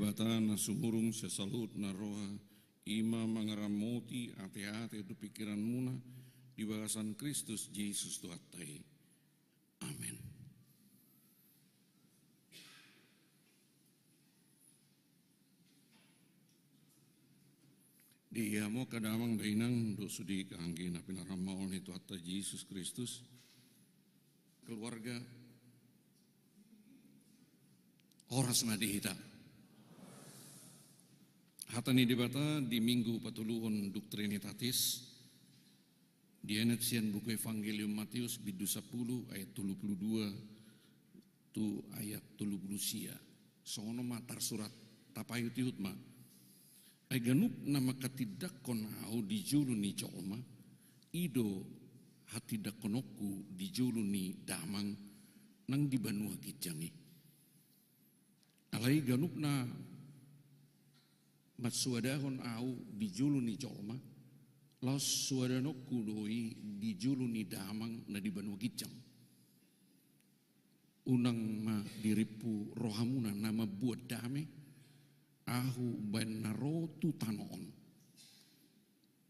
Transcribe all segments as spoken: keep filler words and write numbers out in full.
Debata na sumurung sian saluhut na roha, i ma mangaramoti ateate dohot pingkiranmuna di bagasan Kristus Jesus Tuhanta i. Amen. Di hamu angka damang dainang dohot sude angka anggi na pinarmaol ni Tuhanta Jesus Kristus, keluarga, horas ma di hita. Hata ni Debata di Minggu patoluhon Duk Trinitatis, dienet sian buku Evangelium Mateus, bindu sampulu, ayat tolu pulu dua tu ayat tolu pulu sia. Songon on ma tarsurat, tapaihutihut ma. Ai ganup na manghatindanghon Ahu di jolo ni jolma, i do hatindanghononku di jolo ni Damang nang di banua ginjang i. Alai ganup na mansoadahon Ahu di jolo ni jolma, laos soadanonku do i di jolo ni Damang na di banua ginjang. Unang ma dirimpu rohamuna na mamboan dame, Ahu baen na ro tu tano on.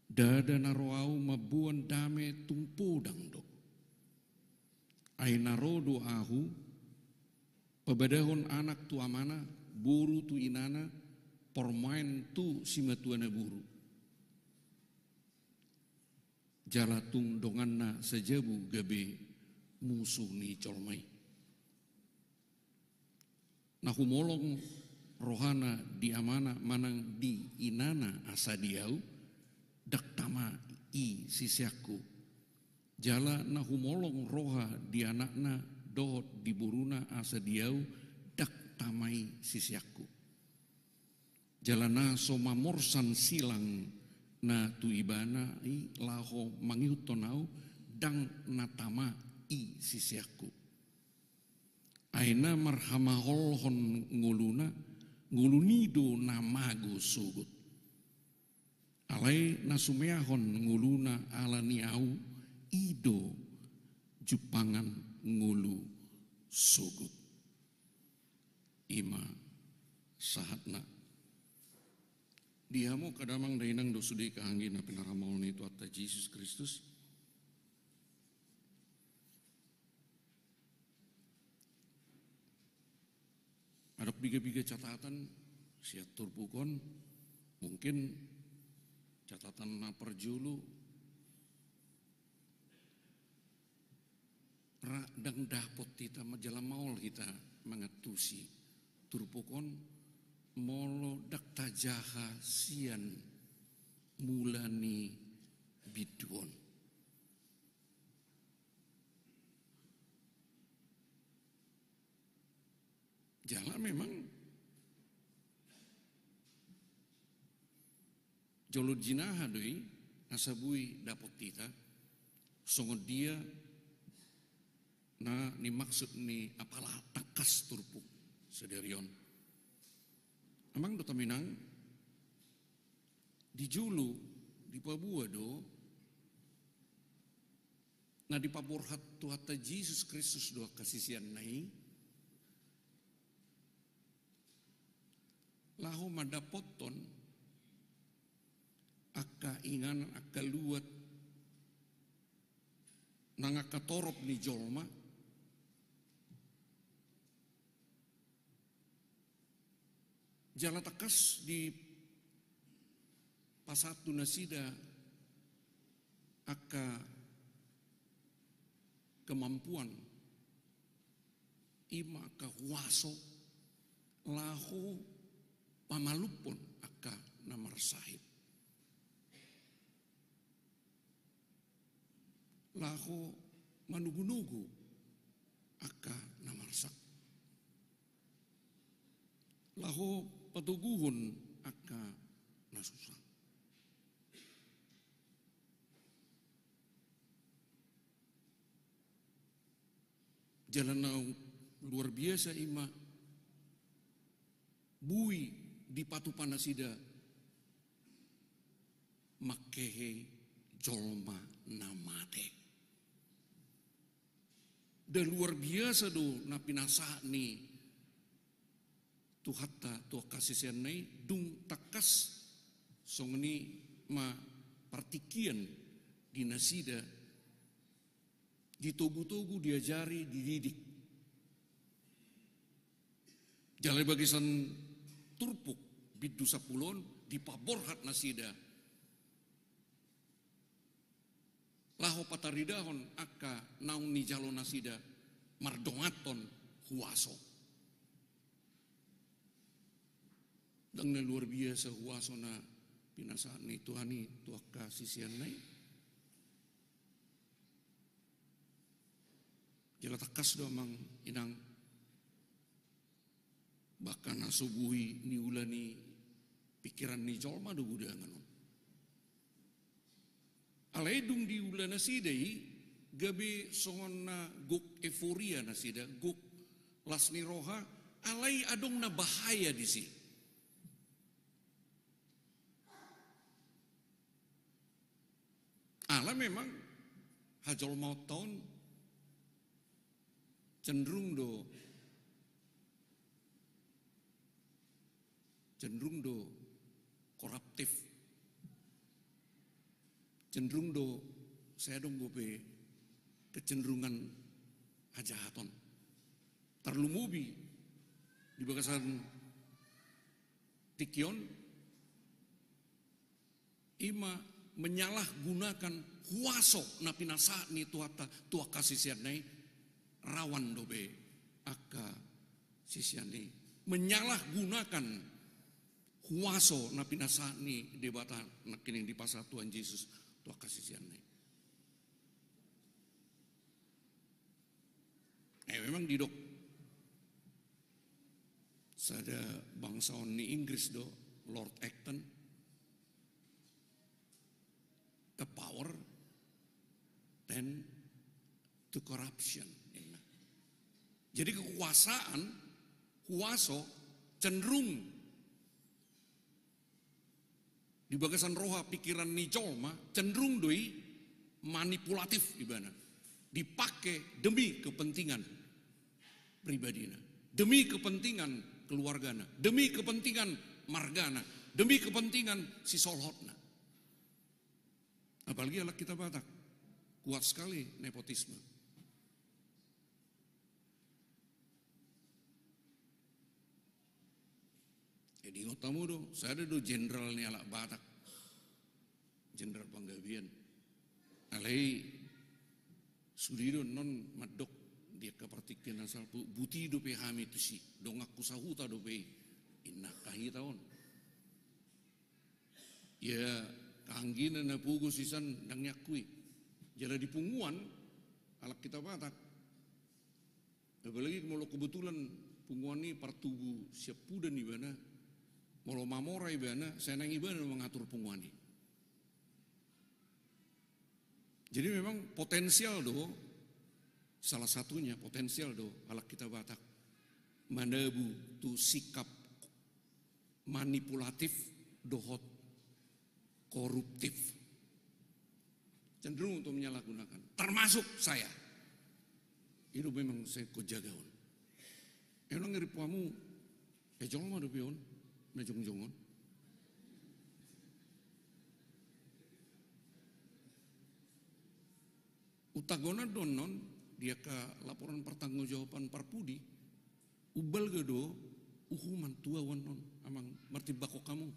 Ndada na ro Ahu mamboan dame, tung podang do. Ai na ro do Ahu, pabadahon anak tu amana, boru tu inana, parumaen tu simatuana boru. Jala tung donganna sajabu gabe musu ni jolma i. Na humolong rohana di amana manang di inana asa di Ahu, ndang tama i siseanku. Jala na humolong roha di anakna dohot di boruna asa di Ahu, ndang tama i siseanku. Jala na so mamorsan silang na tu ibana i laho mangihuthon Ahu, ndang na tama i siseanku. Ai na marhamaolhon ngoluna, ngoluni do na mago sogot. Alai na sumeahon ngoluna ala ni Ahu, i do jumpangan ngolu sogot. I ma sahatna. Di hamu angka damang dainang dohot sude angka anggi na pinarmaol ni Tuhanta Jesus Kristus. Adong piga-piga catatan sian turpuk on, mungkin catatan na parjolo, ra ndang dapot hita ma jala maol hita mangantusi turpuk on molo ndang tajaha sian mula ni bindu on. Jala memang jolo jinaha do i asa boi dapot hita songon dia na nimaksud ni apala tangkas turpuk sadari on. Amang dohot inang, di jolo dipaboa do na dipaborhat Tuhanta Jesus Kristus do angka siseanna i laho mandapothon angka inganan, angka luat nang angka torop ni jolma. Jala tangkas dipasahat tu nasida angka kemampuan, i ma angka huaso laho pamalumhon angka na marsahit. Laho manugunugu angka na marsak. Laho patoguhon angka na susa. Jala na luar biasa i ma boi dipatupa nasida mangkehe jolma na mate. Nda luar biasa do na pinasahat ni Tuhanta tu angka siseanna i, dung tangkas songon i ma partingkian di nasida, ditogu-togu, diajari, dididik. Jala di bagasan turpuk bindu sampulu on dipaborhat nasida laho pataridahon angka naung nijalo nasida mardonganhon huaso. Ndang na luar biasa huaso na pinasahat ni Tuhan i tu angka siseanna i. Jala tangkas do, amang inang, bahkan na so boi niula ni pingkiran ni jolma do gudangan on. Alai dung diula nasida i, gabe songon na gok euforia nasida, gok las ni roha, alai adong na bahaya disi. Ala memang hajolmaonta on cenderung do, cenderung do koruptif, cenderung do, sai adong dope kecenderungan hajahaton. Tarlumobi di bagasan tingki on, i ma menyalahgunakan huaso na pinasahat ni Tuhanta tu angka siseanna i, rawan dope angka siseanna i menyalahgunakan huaso na pinasahat ni Debata nangkining dipasahat Tuhan Jesus tu angka siseanna i. Eh, memang didok sada bangsawan ni Inggris do, Lord Acton, "A power tend to corruption." Jadi kekuasaan, huaso, cenderung di bagasan roha, pingkiran ni jolma, cenderung do i manipulatif ibana. Dipake demi kepentingan pribadina, demi kepentingan keluargana, demi kepentingan margana, demi kepentingan sisolhotna. Apalagi halak hita Batak, kuat sekali nepotisme. Jadi ingot hamu do, sada do jenderal ni halak Batak, Jenderal Panggabean. Alai sude do annon mandok di angka partingkian na salpu, "Buti dope hami tusi, donganku sahuta dope i," inna angka hita on. Ia kaanggina na pogos i san ndang niakui. Jala di punguan halak hita Batak, apalagi molo kebetulan punguan i partubu siampudan ibana, molo mamora ibana, sai nang ibana mangatur punguan i. Jadi memang potensial do, salah satunya potensial do halak hita Batak manabu tu sikap manipulatif dohot koruptif. Cenderung untuk menyalahgunakan, termasuk saya. Itu memang saya ko jaga on. Emang ngeri puamu, eh, jolma dope on na jongjong on. Utagonan do annon di angka laporan pertanggungjawaban parpudi, umbalga do uhuman tu ahu annon, amang, martimbangkon hamu.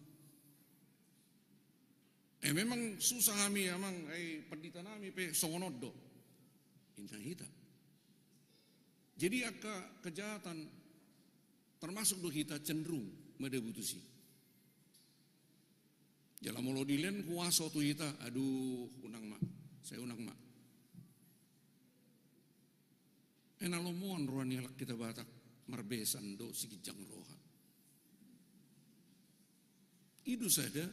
Eh, memang susah hami, amang, eh, pandita nami pe songon on do, inna hita. Jadi angka kejahatan termasuk do hita cenderung manabu tusi. Jala molo dilean huaso tu hita, aduh, unang ma, sai unang ma. Eh, na lomoan roha ni halak hita Batak, marbesan do siginjang roha. I do sada,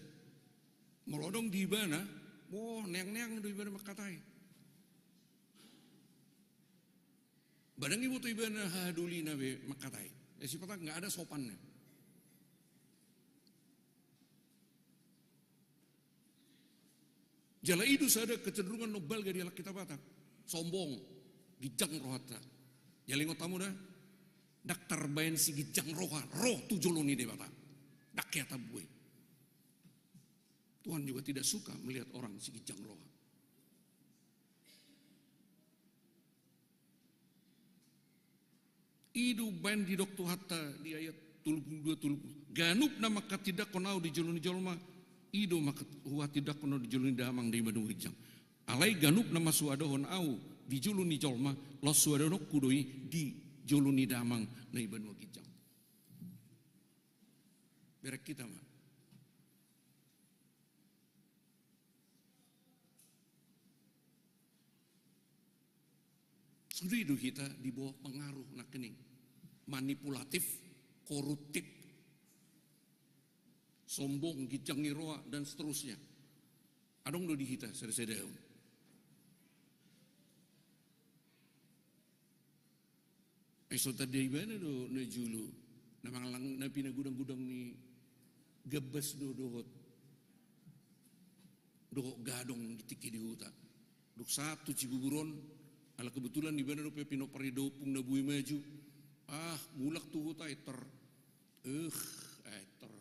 molo adong di ibana, boh, neang-neang do ibana mangkatai. Ba ndang diboto ibana hahadolina be mangkatai. Eh, sipata nggak ada sopannya. Jala i do sada kecenderungan na umbalga di halak hita Batak. Sombong, ginjang rohanta. Jala ingot hamu da, Ndang tarbaen siginjang roha ro tu jolo ni Debata. Ndang hea tambu i. Tuhan juga tidak suka melihat orang siginjang roha. I do umbaen didok Tuhanta di ayat tolu pulu dua, tolu pulu, ganup na manghatindanghon Ahu di jolo ni jolma, i do manghat-, huhatindanghon Ahu di jolo ni Damang na di banua ginjang. Alai ganup na masuadahon Ahu di jolo ni jolma, laos suadahononku do i di jolo ni Damang na di banua ginjang. Bereng hita ma. Sude do hita di bawah pengaruh nangkining manipulatif, koruptif, sombong, ginjang ni roha, dan seterusnya. Adong do di hita sada-sadaon. Ai so tanda ibana do na jolo, na mangallang na pinagudang-gudang ni gambas do dohot, dohot gadong di tingki di huta. Dung sahat tu Cibubur on, ala kebetulan ibana dope pinompar ni da ompung na boi maju. Ah, mulak tu huta, etor. Eh, etor.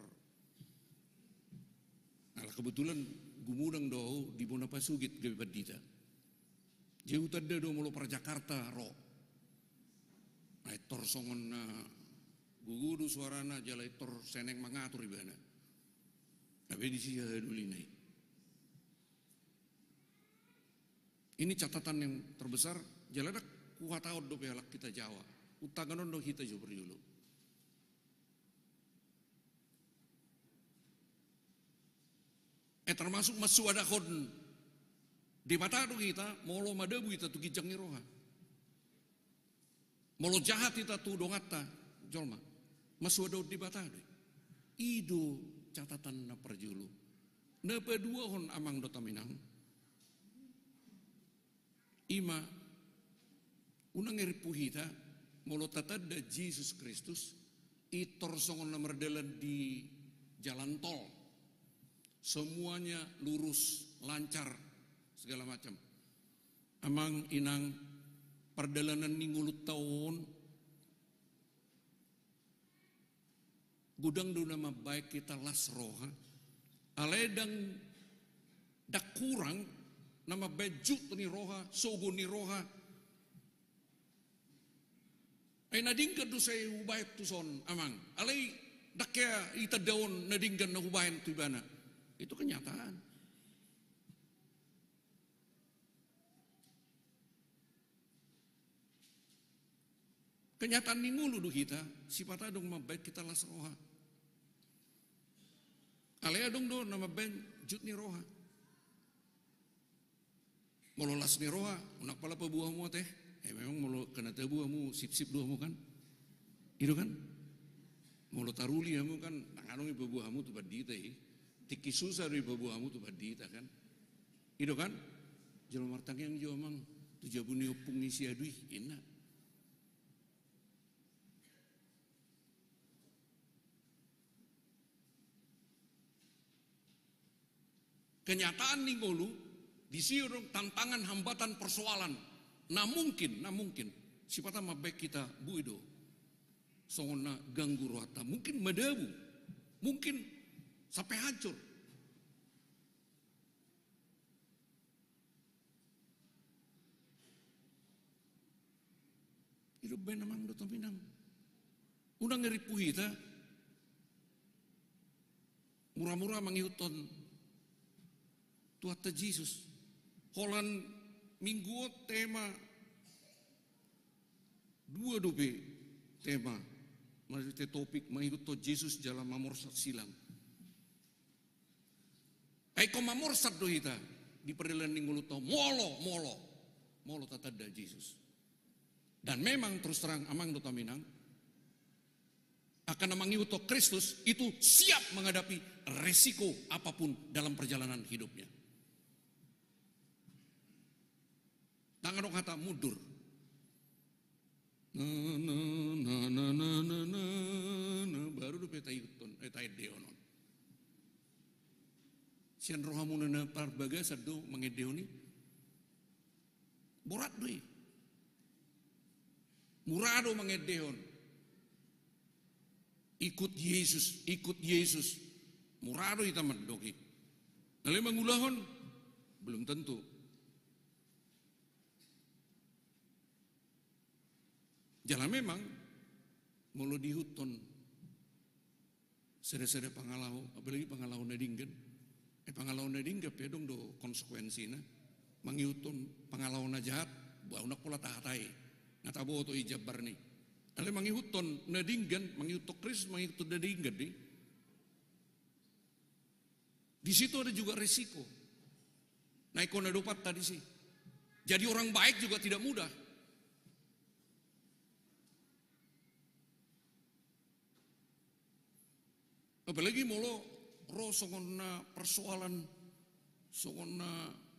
Ala kebetulan gumodang do ahu di bona pasogit gabe pandita. Jadi hutanda do molo par Jakarta ro. Ai tor songon na gogo do suarana jala i tor seneng mangatur ibana. Gabe disi hahadolina i. Ini catatan yang terbesar, jala ndang huhatahon dope halak hita Jawa. Untangan on do hita jo parjolo. Eh, termasuk masuadahon Debata do hita, molo madabu hita tu ginjang ni roha. Molo jahat hita tu donganta jolma, masuadahon Debata do i. I do catatan na parjolo. Na paduahon amang dohot inang. I ma, unang rimpu hita, molo tatanda Jesus Kristus, i tor songon na mardalan di jalan tol. Semuanya lurus, lancar, segala macam. Amang, inang, pardalanan ni ngolunta on, godang do na mambaen hita las roha, alai ndang, ndang hurang na mambaen jut ni roha, sogo ni roha. Ai na denggan do sai hubaen tuson, amang. Alai ndang hea i tandaon na denggan na hubaen tu ibana. Itu kenyataan. Kenyataan ni ngolu do hita, sipata adong mambaen hita las roha. Alai adong do na mambaen jut ni roha. Molo las ni roha, unang pala paboa hamu ate. Eh, memang molo hena tabo hamu, sipsip do hamu kan? I do kan? Molo taruli hamu kan, ndang adong i paboa hamu tu pandita i. Tingki susah do i paboa hamu tu pandita kan? I do kan? Jolo martangiang jo amang tu jabu ni ompung ni si Adu i, inna. Kenyataan ni ngolu, disi adong tantangan, hambatan, persoalan. Na mungkin, na mungkin sipata mambaen hita boi do songon na ganggu rohanta. Mungkin madabu, mungkin sampe hancur. I do umbaen amang dohot inang. Unang rimpu hita mura-mura mangihuthon Tuhanta Jesus. Holan minggu on tema dua dope tema, maksudna topik mangihuthon Jesus jala mamorsat silang. Ai ingkon mamorsat do hita di pardalanan ni ngolunta on, molo, molo, molo tatanda Jesus. Dan memang terus terang amang dohot inang, angka na mangihuthon Kristus itu siap menghadapi resiko apapun dalam perjalanan hidupnya. Ndang adong hata mundur. Na, na, na, baru dope taihuthon, eh, taendehon on. Sian rohamuna na parbagasan do mangendehon i. Borat do i. Mura do mangendehon. Ikut Yesus, ikut Yesus. Mura do hita mandok i. Na laho mangulahon, belum tentu. Jala memang, molo diihuthon sada-sada pangalaho, apalagi pangalaho na denggan. Eh, pangalaho na denggan pe adong do konsekuensina. Mangihuthon pangalaho na jahat, ba unang pola tahatai. Nga taboto i jambarna i. Alai mangihuthon na denggan, mangihuthon Kristus, mangihuthon na denggan do i. Di situ ada juga resiko. Na ingkon na dapot ta disi. Jadi orang baik juga tidak mudah. Apalagi molo ro songon na persoalan, songon na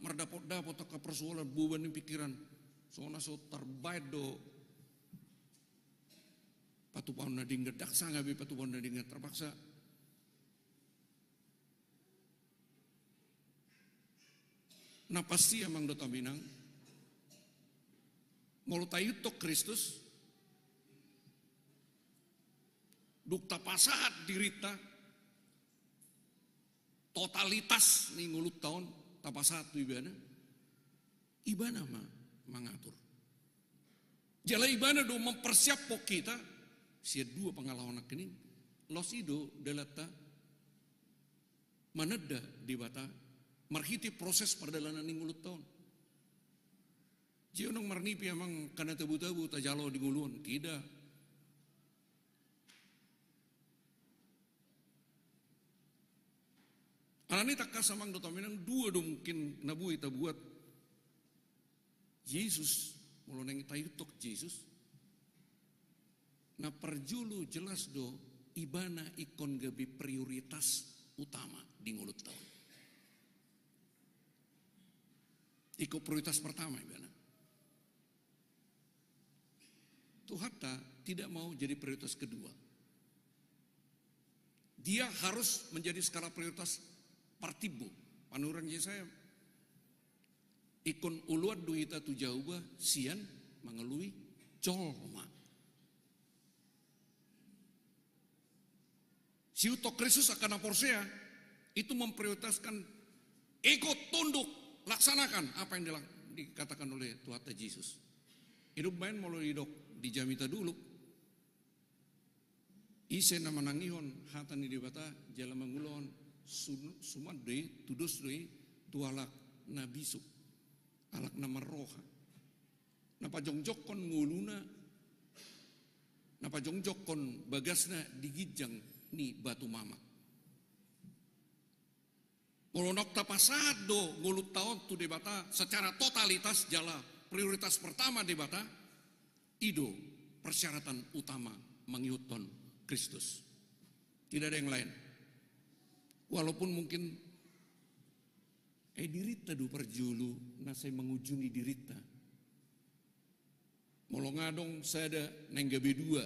mardapot-dapot angka persoalan, beban ni pikiran, songon na so tarbaen do patupaon na denggan, ndang sanga be patupaon na denggan, terpaksa. Na pasti amang dohot inang, molo taihuthon Kristus, dung tapasahat dirinta, totalitas ni ngolunta on tapasahat tu ibana, ibana ma mangatur. Jala ibana do mempersiaphon hita, sian dua pangalaho nangkining, laos i do dalanta mananda Debata, marhite proses pardalanan ni ngolunta on. Jei unang marnipi amang angka na tabo-tabo tajalo di ngolu on, tidak. Alani i tangkas amang dohot inang, dua do mungkin na boi tabuat. Jesus, molo naeng taihuthon Jesus, na parjolo jelas do ibana ingkon gabe prioritas utama di ngolunta on. Ingkon prioritas pertama ibana. Tuhanta tidak mau jadi prioritas kedua. Dia harus menjadi skala prioritas partimbo. Panurirang Jesaya, ingkon oloan do hita tu Jahowa sian mangalului jolma. Siihuthon Kristus angka na porsea itu memprioritaskan ikut, tunduk, laksanakan apa yang dila-, dikatakan oleh Tuhanta Jesus. Idop baen molo didok di jamita dolok, ise na manangihon hata ni Debata jala mangulahon, su-, suman do i, tudos do i tu halak na bisuk, halak na marroha, na pajongjongkon ngoluna, na pajongjongkon bagasna di ginjang ni batu mamak. Molo naung tapasahat do ngolunta on tu Debata secara totalitas jala prioritas pertama Debata, i do persyaratan utama mangihuthon Kristus. Tidak ada yang lain. Walaupun mungkin, eh, dirinta do parjolo na sai mangujungi dirinta. Molo nga adong sada, naeng gabe dua.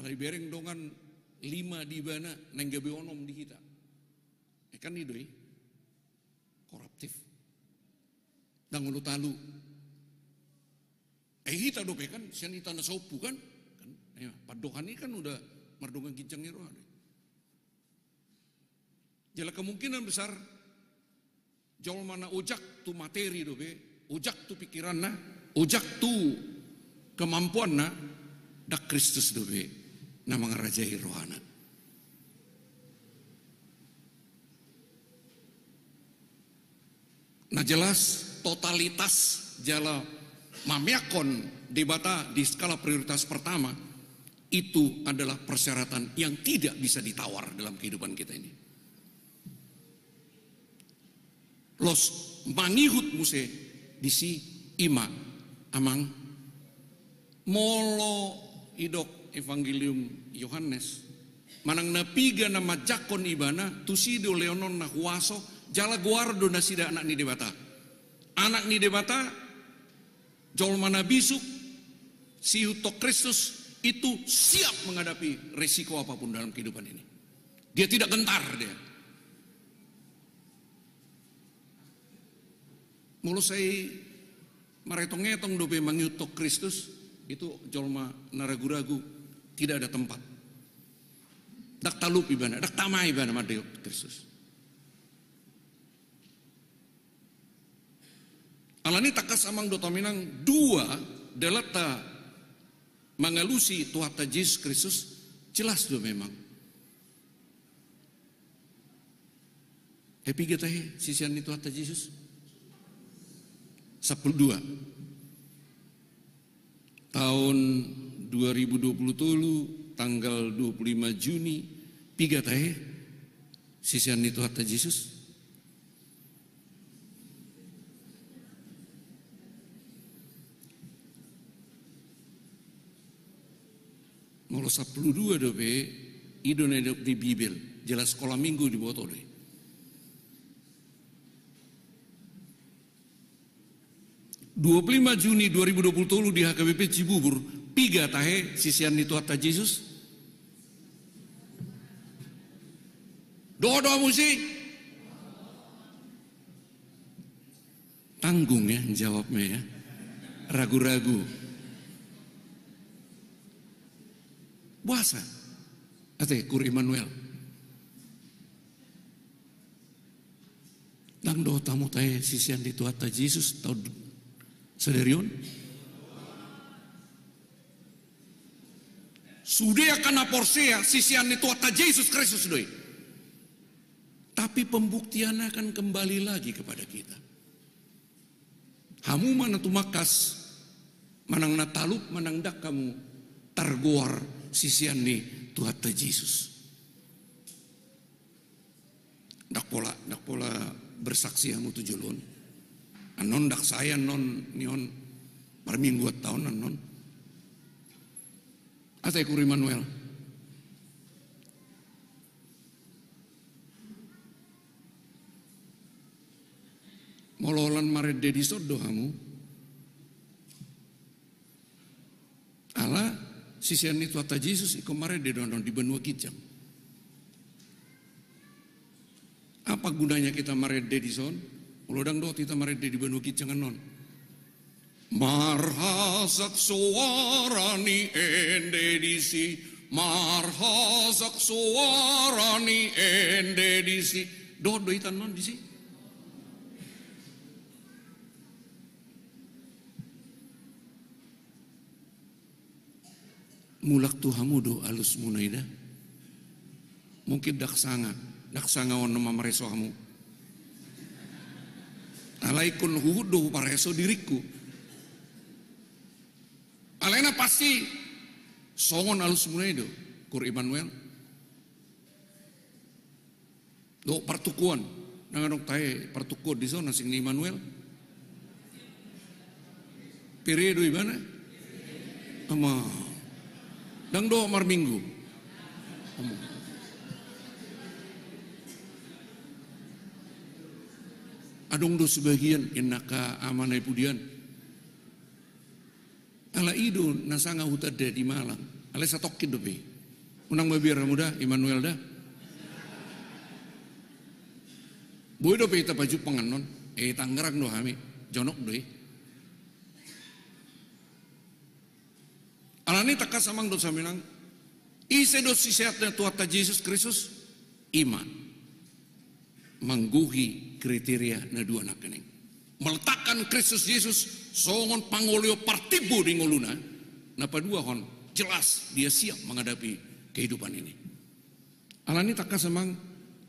Alai bereng dongan lima di ibana, naeng gabe onom di hita. Eh, kan i do i. Koruptif. Ndang olo talu. Eh, hita dope kan, sian hita na saompu kan. Kan, eh, pandohan i kan udah mardongan ginjang ni roha do i. Jala kemungkinan besar jolma na ojak tu materi dope, ojak tu pikiranna, ojak tu kemampuanna, ndang Kristus dope na mangarajai rohana. Na jelas, totalitas jala mameakhon Debata di skala prioritas pertama, itu adalah persyaratan yang tidak bisa ditawar dalam kehidupan kita ini. Laos mangihut muse disi, i ma amang. Molo idok Evangelium Yohanes, manang na piga na manjangkon ibana, tusi do lehonon na huaso, jala goar do nasida anak ni Debata. Anak ni Debata, jolma na bisuk, siihuthon Kristus, itu siap menghadapi resiko apapun dalam kehidupan ini. Dia tidak gentar, dia. Molo sai maretong-etong dope mangihuthon Kristus, itu jolma na ragu-ragu, tidak ada tempat. Ndang talup ibana, ndang tama ibana mandok Kristus. Alani i tangkas amang dohot hamu inang, dua dalanta mangalusi Tuhanta Jesus Kristus, jelas do memang. He, piga tahe sisean ni Tuhanta Jesus? Sampulu dua. Taon dua ribu dua puluh tolu, tanggal dua puluh lima Juni, piga tahe sisean ni Tuhanta Jesus? Molo sampulu dua dope, i do na didok di Bibel, jelas Sekolah Minggu diboto do i. Dua puluh lima Juni dua ribu dua puluh tolu di H K B P Cibubur, piga tahe sisean ni Tuhanta Jesus? Dohot do hamu isi? Tanggung ya jawabnya ya. Ragu-ragu. Boasa? Ate, Kur Immanuel. Ndang dohot hamu tahe sisean ni Tuhanta Jesus taon sadari on? Sude angka na porsea sisean ni Tuhanta Jesus Kristus do i. Tapi pembuktiannya akan kembali lagi kepada kita. Hamu ma na tumangkas, manang na talup, manang ndang hamu targoar sisean ni Tuhanta Jesus. Ndang pola, ndang pola bersaksi hamu tu jolo on. Annon ndang sae annon nion marminggu taon annon. Ate, Kur Immanuel. Molo holan marende dison do hamu, ala sisean ni Tuhanta Jesus ingkon marende do annon di banua ginjang. Apa gunanya kita marende dison molo ndang dohot hita marende di banua ginjang annon? Marhasak soara ni ende disi, marhasak soara ni ende disi. Dohot do hita annon disi? Mulak tu hamu do alusmuna i da. Mungkin ndang sanga, ndang sanga on na mamareso hamu. Alai ingkon huhut do hupareso diringku. Alai na pasti songon alusmuna i do, Kur Immanuel. Dohot partungkoan. Ndang adong tahe partungkoan dison asing ni Immanuel. Pere do ibana? Ama. Ndang dohot marminggu. Ama. Adong do sebagian, inna angka ama na di pudian. Ala i do na sanga hutanda di Malang. Alai satongkin dope. Unang mabiar hamu da, Immanuel da. Boi dope hita pajumpang annon. E, Tangerang do hami. Jonok do i. Alani i tangkas amang dohot hamu inang. Ise do sisean ni Tuhanta Jesus Kristus? I ma manggohi kriteria na dua nangkining. Meletakkan Kristus Jesus songon pangoli partimbo di ngoluna, na paduahon jelas dia siap menghadapi kehidupan ini. Alani i tangkas amang,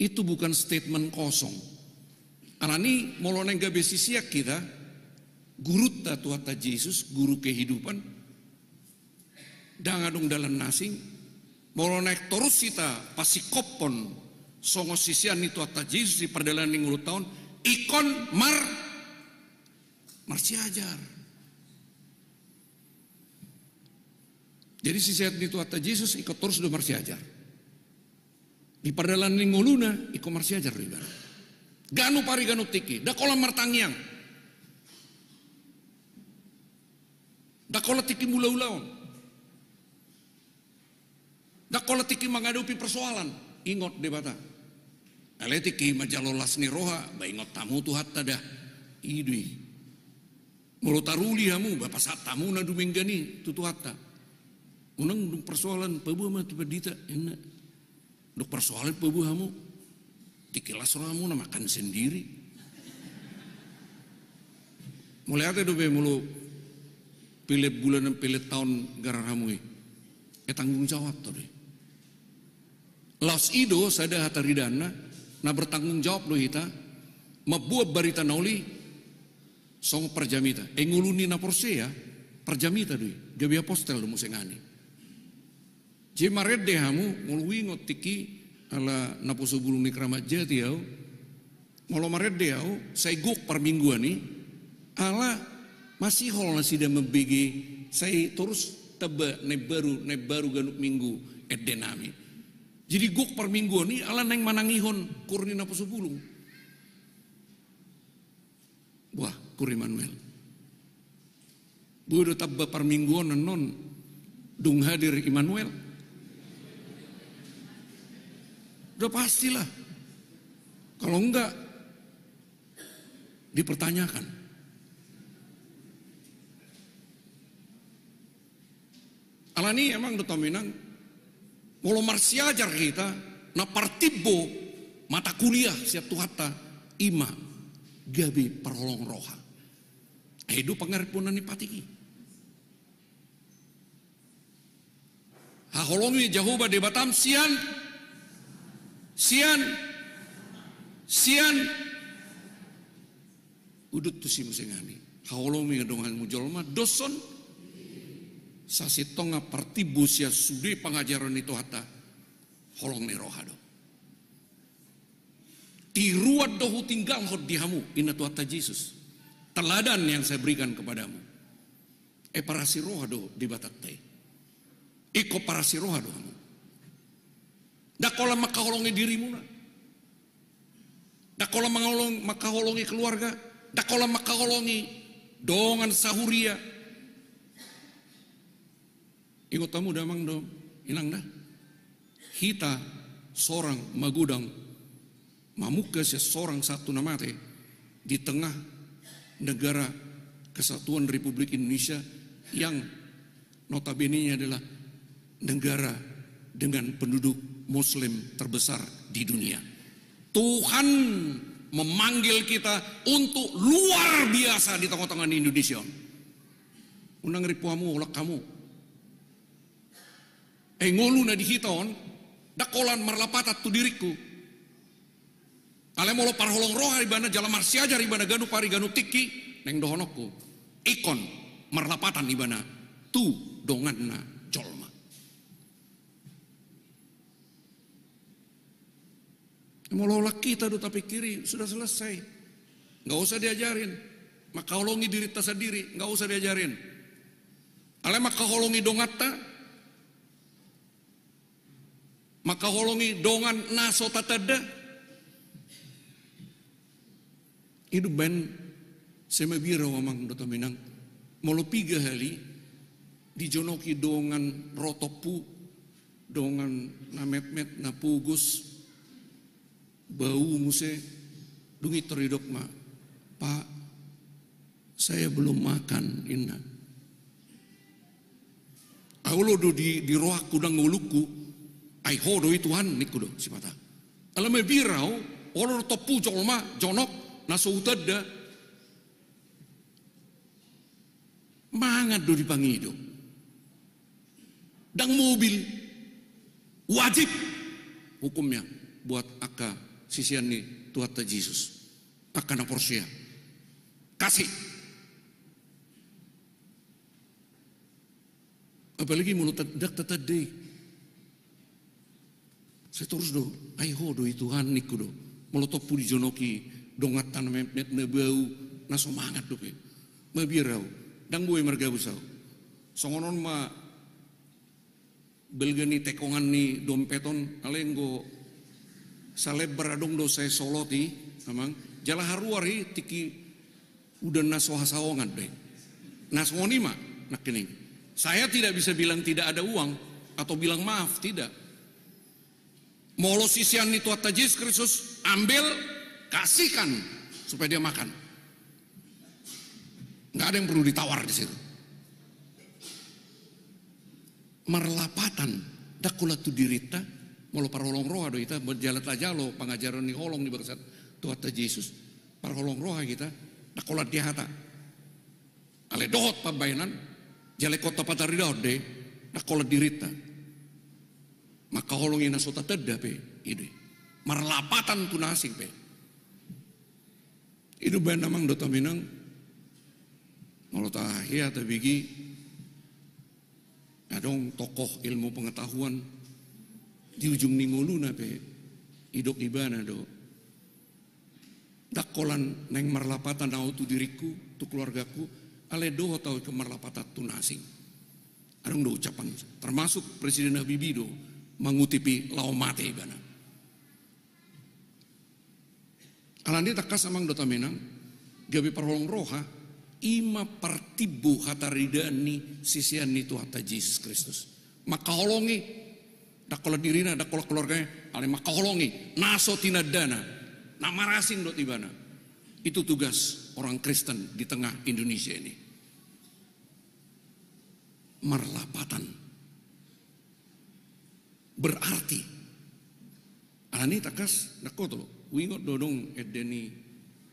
itu bukan statement kosong. Alani i molo naeng gabe sisean hita, gurunta Tuhanta Jesus, guru kehidupan, ndang adong dalan na asing. Molo naeng torus hita pasingkophon songon sisean ni Tuhanta Jesus di pardalanan ni ngolunta on, ingkon mar-, marsiajar. Jadi sisean ni Tuhanta Jesus ingkon torus do marsiajar. Di pardalanan ni ngoluna ingkon marsiajar do ibana. Ganup ari ganup tingki, ndang holan martangiang. Ndang holan tingki mangula ulaon. Ndang holan tingki mangadopi persoalan. Ingot Debata. Alai tingki manjalo las ni roha, ba ingot hamu Tuhanta da. I do i. Molo taruli hamu, ba pasahat hamu na dumenggan i tu Tuhanta. Unang dung persoalan, paboa ma tu pandita, inna. Dok persoalan pe bu hamu. Tingki las rohamu na makan sendiri. Mauliate dope molo pele bulanan pele taon garar hamu i. E tanggung jawab to do i. Laos i do sada hataridana na bertanggung jawab do hita mambuat barita na uli songon parjamita. E ngolu ni na porsea parjamita do i. Gabe apostel do muse ngani. Jadi marende hamu, molo huingot tingki ala naposo bulung ni Kramat Jati au, molo marende au sai gok parmingguan i, ala masihol nasida mambege sai torus tamba na imbaru na imbaru ganup minggu ende nami. Jadi gok parmingguan i ala naeng manangihon koor ni naposo bulung. Wah, koor Immanuel. Boi do tamba parmingguan annon dung hadir Immanuel? Udah pastilah. Kalau enggak, dipertanyakan. Alani i amang dohot hamu inang, molo marsiajar hita, na partimbo mata kuliah sian Tuhanta, ima gabe parholong roha. Ai do pangarimpunan ni patik i. Haholongi Jahowa Debatam sian, sian, sian udut tusi muse ngani. Haholongi donganmu jolma, dos on. Sasintongna partimbo sian sude pangajaran ni Tuhanta, holong ni roha do. Tiruan do hutinggalhon di hamu, ninna Tuhanta Jesus. Teladan yang saya berikan kepadamu. E parasi roha do Debatanta i. Ingkon parasi roha do hamu. Ndang holan mangkaholongi dirimuna. Ndang holan mangkaholongi keluarga. Ndang holan mangkaholongi dongan sahuria. Ingot hamu da amang dohot inang da. Hita sorang magodang mamungka sian sorang sahat tu na mate di tengah negara kesatuan Republik Indonesia yang notabene-nya adalah negara dengan penduduk Muslim terbesar di dunia. Tuhan memanggil kita untuk luar biasa di tengah-tengah Indonesia. Unang ripu hamu, holan hamu. E ngolu na di hita on, ndang holan marlapatan tu diringku. Alai molo parholong roha ibana jala marsiajar ibana ganup ari ganup tingki, naeng dohononku, ingkon marlapatan ibana tu donganna jolma. Molo holan hita do tapikiri, sudah selesai. Nggak usah diajarin. Mangkaholongi dirinta sandiri, nggak usah diajarin. Alai mangkaholongi donganta, mangkaholongi dongan na so tatanda. I do umbahen sai mabiar au amang dohot hamu inang. Molo piga hali dijonoki dongan ro tompu, dongan na metmet, na pogos, bau muse, dung i tor didok ma, "Pak, saya belum makan," ninna. Ai olo do di, di rohangku nang ngolungku, ai Ho do i Tuhan ningku do sipata. Alai mabiar au, olo do tompu jolma jonok na so hutanda. Mangan do dipangido. Ndang mobil. Wajib hukumnya buat angka sisean ni Tuhanta Jesus. Angka na porsea. Kasih. Apalagi molo ta-, ndang tatanda i. Sai torus do, "Ai Ho do i Tuhan," ningku do. Molo tompu dijonoki donganta na metmet na bau, na so mangan dope. Mabiar au, ndang boi margabus au. Songon on ma balga ni tekongan ni dompet on, alai anggo salembar adong do sai solot i, amang. Jala haruar i tingki udan na so hasaongan do i. Na songon i ma nangkining. Saya tidak bisa bilang tidak ada uang atau bilang maaf, tidak. Molo sisean ni Tuhanta Jesus Kristus, ambil, kasihkan supaya dia makan. Nggak ada yang perlu ditawar di situ. Marlapatan, ndang holan tu dirinta, Molo parholong roha do hita, jala tajalo pangajaran ni holong ni bangsat Tuhanta Jesus, parholong roha hita, ndang holan di hata. Alai dohot pambahenan, jala ingkon tapataridahon do i, ndang holan dirinta. Mangkaholongi na so tatanda pe, i do i. Marlapatan tu na asing pe. I do umbahen amang dohot inang, molo tahea tabege, adong tokoh ilmu pengetahuan, di ujung ni ngoluna pe, didok ibana do, ndang holan naeng marlapatan ahu tu diringku, tu keluargaku, alai dohot ahu ingkon marlapatan tu na asing. Adong do ucapan, termasuk Presiden Habibie do mangutipi laho mate ibana. Alani i tangkas amang dohot inang, gabe parholong roha, i ma partimbo hataridaan ni sisean ni Tuhanta Jesus Kristus. Mangkaholongi, ndang holan dirina, ndang holan keluargana, alai mangkaholongi na so tinandana, na marasing dohot ibana. Itu tugas orang Kristen di tengah Indonesia ini. Marlapatan. Berarti. Alani i tangkas, ndang holan, huingot do adong ende ni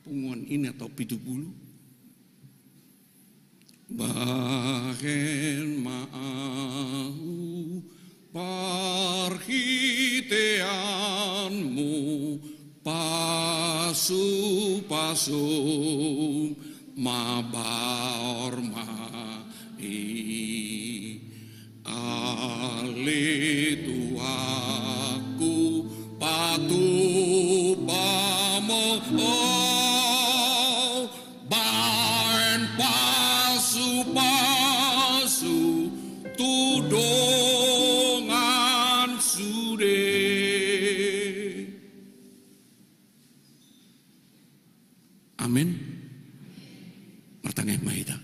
punguan i na taon pitu pulu. Bahen ma ahu parhiteanmu, pasu-pasum mabaor ma i. Ale Tuhanku, patupa ma ahu, bahen pasu-pasu tu dongan sude. Amen. Martangiang ma hita.